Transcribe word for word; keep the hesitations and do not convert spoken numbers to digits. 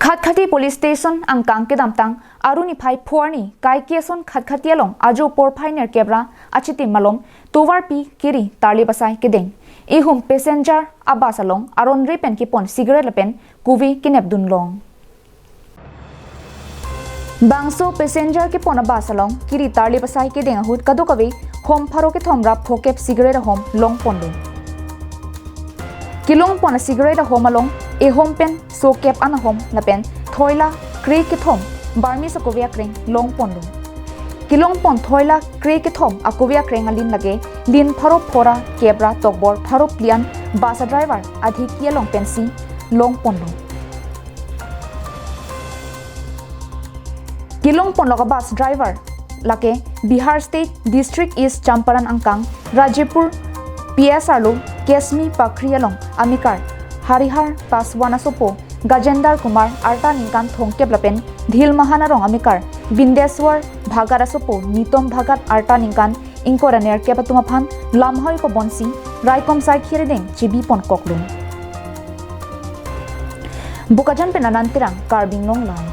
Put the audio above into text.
Khatkhati Police Station angkang kedamtang Aru niphai pho arni kaike ason Khatkhati along ajo porphai nerkep ra achitim malom tovarpi kiri tarlip asai kedeng ihum passenger abus along aron re pen kepon cigarette lapen kuvi kenep dunlong. Bangso passenger kepon abus along kiri tarlip asai kedeng ahut kadokave hom pharo kethom ra phokep cigarette ahom longponlo. Kelongpon a cigarette ahom along ehom pen sokep an ahom lapen thoila kre kethom Burmese akuve akreng longponlo. Kelongpon thoila kre kethom akuve akreng alin lake lin pharo pho ra kep ra tokbor pharo phli an bus driver adhiki along pensi longponlo. Kelongponlok abus driver lake Bihar State, District East Champaran angkang Rajipur P S arlo Kesmi Pakhri along amekar Harihar Paswan asopo Gajendra Kumar arta ningkan thomkep lapen Dhilmahan arong amekar Bindeswar Bhagat asopo Nitom Bhagat arta ningkan ingkoi ra nerkep atum aphan lamhoi kobonsi raikom saikhi arideng chibipon koklo. Bokajan pen Anand Terang, Karbi Anglong Live.